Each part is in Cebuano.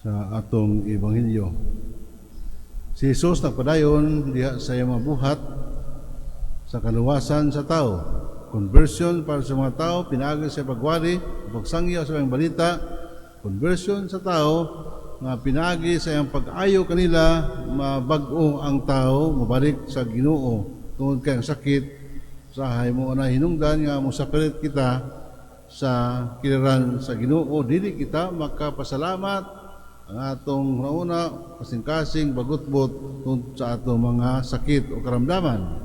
Sa atong ebanghelyo, si Jesus nagpadayon diha sa iyang mga buhat sa kaluwasan sa tao. Conversion para sa mga tao, pinaagi sa pagwali, pagsangyaw sa iyang balita, conversion sa tao, nga pinaagi sa iyang pag-ayo kanila, mabag-o ang tao, mabalik sa Ginoo. Tungod kay ang sakit, sa mao na hinungdan nga mo-separate kita sa kiliran sa Ginoo, dili kita makapasalamat, ang atong una kasing-kasing bagutbot tungod sa atong mga sakit o karamdaman.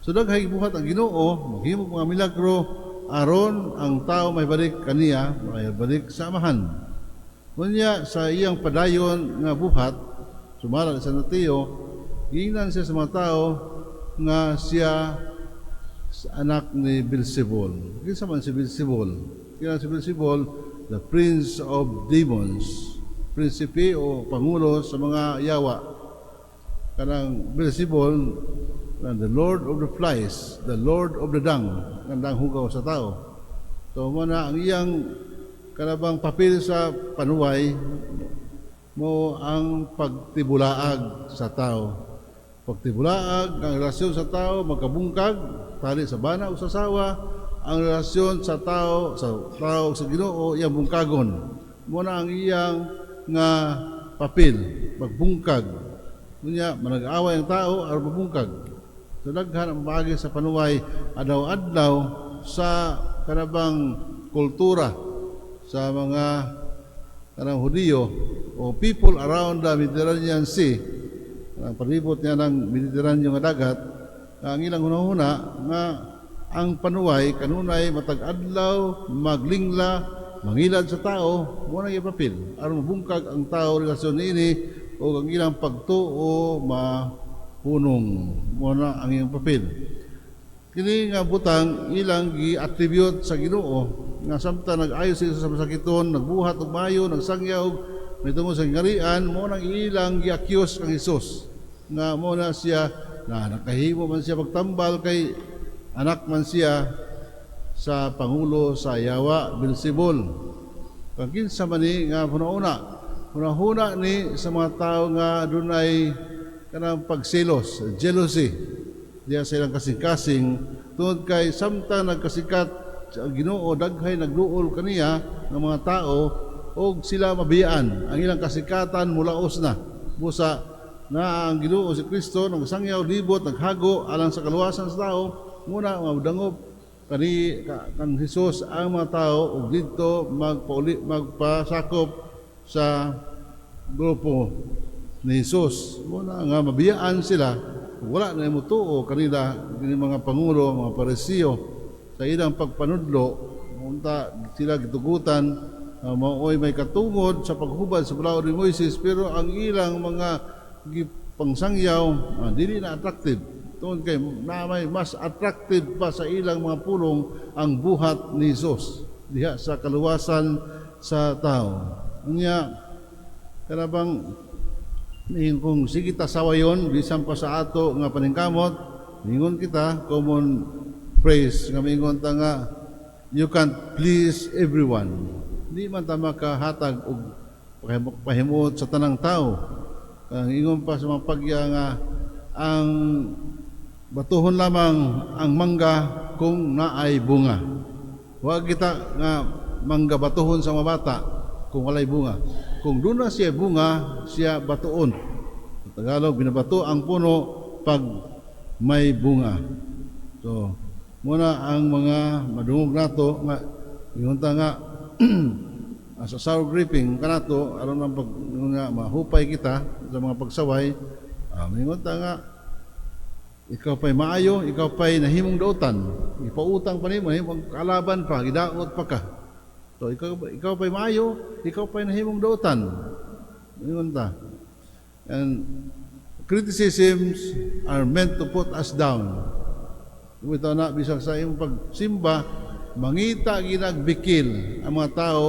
So daghay gibuhat ang Ginoo, maghimo mga milagro aron ang tao may balik kaniya, may balik sa Amahan. Unya sa iyang padayon nga buhat, sumala sa Mateo, giingnan siya sa mga tao nga siya sa anak ni Beelzebul. Kinsa man si Beelzebul? Kinsa si Beelzebul? The prince of demons. Prinsipe o pangulo sa mga yawa. Kanang Beelzebul, the lord of the flies, the lord of the dung, kanang hugaw sa tao. So mao na ang iyang kanabang papel sa panuway mao ang pagtibulaag sa tao. Pagtibulaag ang relasyon sa tao magkabungkag, tali sa bana o sa asawa, ang relasyon sa tao sa Ginoo iyang bungkagon. Mao na ang iyang nga papel, pagbungkag. Unya manag-away ang tao aron mabungkag. So daghan ang bagay sa panuway adlaw-adlaw sa kanabang kultura sa mga kanang Hudiyo o people around the Mediterranean Sea, ang palibot niya ng Mediterranean nga dagat, ang ilang hunahuna nga ang panuway kanunay matag adlaw maglingla, mangilad sa tao. Mao na papel aron mabungkag ang tao relasyon niini o ang ilang pagtuo mahunong. Mao na ang iyang papel. Kini nga butang ilang gi-attribute sa Ginoo nga samtang nag-ayo siya sa masakiton, nagbuhat og maayo, nagsangyaw may tungod sa ngarian, mao nang ilang gi-accuse kang Hesus nga mao na siya na nakahimo man siya pagtambal kay anak man siya sa pangulo sa yawa, Beelzebul. Kang kinsa man ni nga hunahuna? Hunahuna ni sa mga tao nga dunay kanang pagselos, jealousy diya sa ilang kasing-kasing, tungod kay samtang nagkasikat sa Ginoo, daghay nagduol kaniya ng mga tao og sila mabiyaan ang ilang kasikatan, mulaos na, busa na ang Ginoo si Kristo nagsangyaw, libot, naghago alang sa kaluwasan sa tao. Muna madangop kan Hesus ang mga tao ug didto magpauli, magpasakop sa grupo ni Hesus. Muna nga mabiyaan sila, wala na motuo kanila kini mga pangulo, mga Parisiyo sa ilang pagpanudlo. Unta sila gitugutan maoy may katungod sa paghubad sa balaod ni Moises, pero ang ilang mga gipangsangyaw dili na attractive tungod kay na may mas attractive pa sa ilang mga pulong ang buhat ni Jesus diha sa kaluwasan sa tao. Unya kanabang ningon kung sige ta sawayon bisan pa sa ato nga paningkamot, ningon kita, common phrase nga mingon ta nga you can't please everyone. Di man ta makahatag og pahimuot sa tanang tao. Kang ingon pa sa mga pagya nga ang batuhon lamang ang mangga kung naay bunga. Wa kita nga mangga batuhon sa mga bata kung walay bunga. Kung doon na siya bunga, siya batuon. Sa Tagalog, binabato ang puno pag may bunga. So, muna ang mga madungog nato nga ingon ta nga sa sour graping kanato aron ang pag nga mahupay kita sa mga pagsaway, mingon ta nga ikaw pa'y maayo, ikaw pa'y nahimong dautan. Ipautang pa nimo, nahimong kalaban pa, gidaot pa ka. So ikaw pa'y maayo, ikaw pa'y nahimong dautan. Ingon ta. And criticisms are meant to put us down. Ito na, bisag sa imong pagsimba, mangita ginagbikil ang mga tao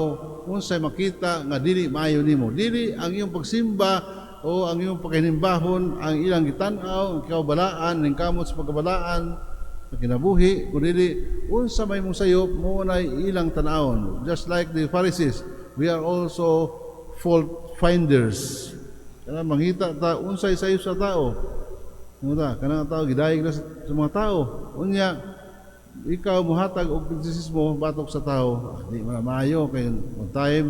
unsay makita nga dili maayo nimo. Dili ang iyong pagsimba o ang iyong pagkinimbahon ang ilang gitan-aw, ang kabalaan, ning kamot sa pagkabalaan sa kinabuhi, kundi unsa may mong sayop mao na ilang tan-awon. Just like the Pharisees, we are also fault finders. Kana mangita ta unsay sayo sa tao. Ano ta? Kanang tao gidayeg na sa mga tao. Unya ikaw muhatag og kritisismo batok sa tao. Ah, di man na maayo kay one time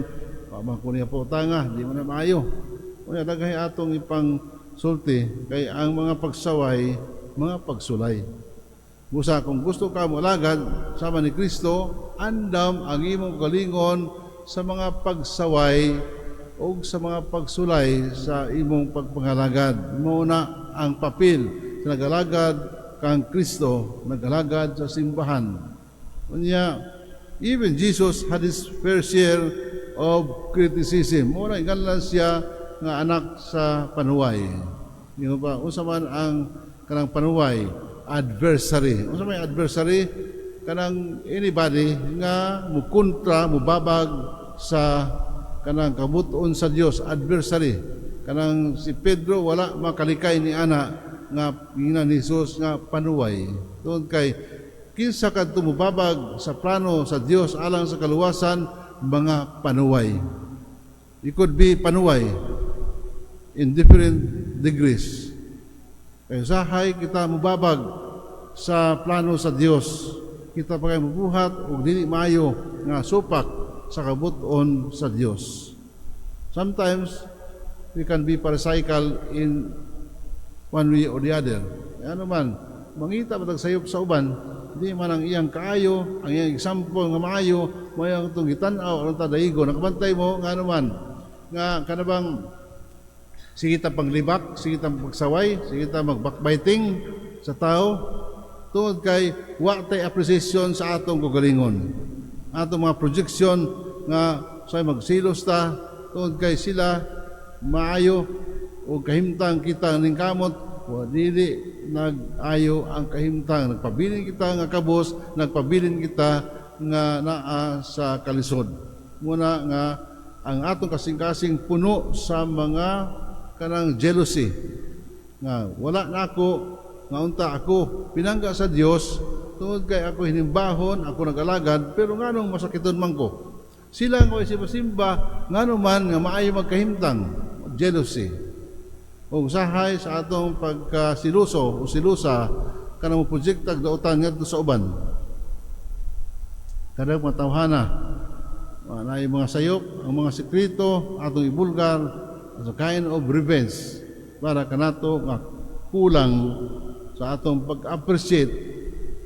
pa man ko niya po tanga, di man na maayo. Unya daghay atong ipang sulti kay ang mga pagsaway, mga pagsulay. Busa kung gusto ka mo alagad sama ni Kristo, andam ang imong kalingon sa mga pagsaway o sa mga pagsulay sa imong pagpangalagad. Mao na ang papel sa nagalagad kang Kristo, nagalagad sa simbahan. Unya, even Jesus had his fair share of criticism. Mao na inganlan siya nga anak sa panuway. Di ba? Unsa man ang kanang panuway? Adversary. Unsa may adversary? Kanang anybody nga mukontra, mubabag sa kanang kabut-on sa Dios, adversary. Kanang si Pedro wala makalikay ni ana nga giingnan ni Jesus nga panuway. Tungod kay kinsa kadto mubabag sa plano sa Dios alang sa kaluwasan, mga panuway. It could be panuway in different degrees. Kaya usahay kita mubabag sa plano sa Dios. Kita pa kay mubuhat og dili maayo nga supak sa kabut-on sa Dios. Sometimes we can be parasitical in one way or the other. Ano man, mangita ba sayop sa uban, di man ang iyang kaayo, ang iyang example nga maayo, mao ang itong gitan-aw aron ta daigo. Nakabantay mo nga ano man, nga kanabang sige ta panglibak, sige ta pagsaway, sige ta magbackbiting sa tao, tungod kay wa tay appreciation sa atong kagalingon. Atong mga projection nga say magsilos ta tungod kay sila maayo o kahimtang kita ning kamot wa dili nag-ayo ang kahimtang, nagpabilin kita nga kabos, nagpabilin kita nga naa sa kalisod. Muna nga ang atong kasing-kasing puno sa mga kanang jealousy nga wala na ako nga unta ako pinangga sa Dios tungod kay ako hinimbahon, ako nag-alagad, pero nganong masakiton man ko, sila nga simba-simba, ngano man nga maayo magkahimtang? Jealousy. O usahay sa atong pagkasiluso o silusa, kanang mo proyektag dautan ngadto sa uban, kada mga tawhana na mga sayop, ang mga sekreto atong ibulgar as a kind of revenge para kanato nga kulang sa atong pag-appreciate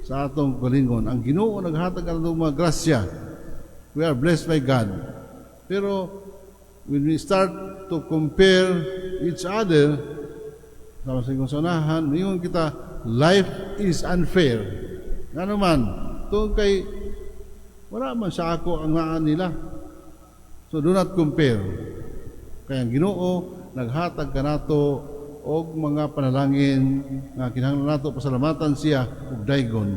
sa atong kalingon. Ang Ginoo naghatag kanatong mga grasya. We are blessed by God. Pero when we start to compare each other, sama sa inyong sanahan, mingon kita, "Life is unfair." Ngano man, tungod kay wala man sa ako ang naa nila. So do not compare. Kaya ang Ginoo naghatag kanato og mga panalangin nga kinahanglan nato pasalamatan siya og daygon.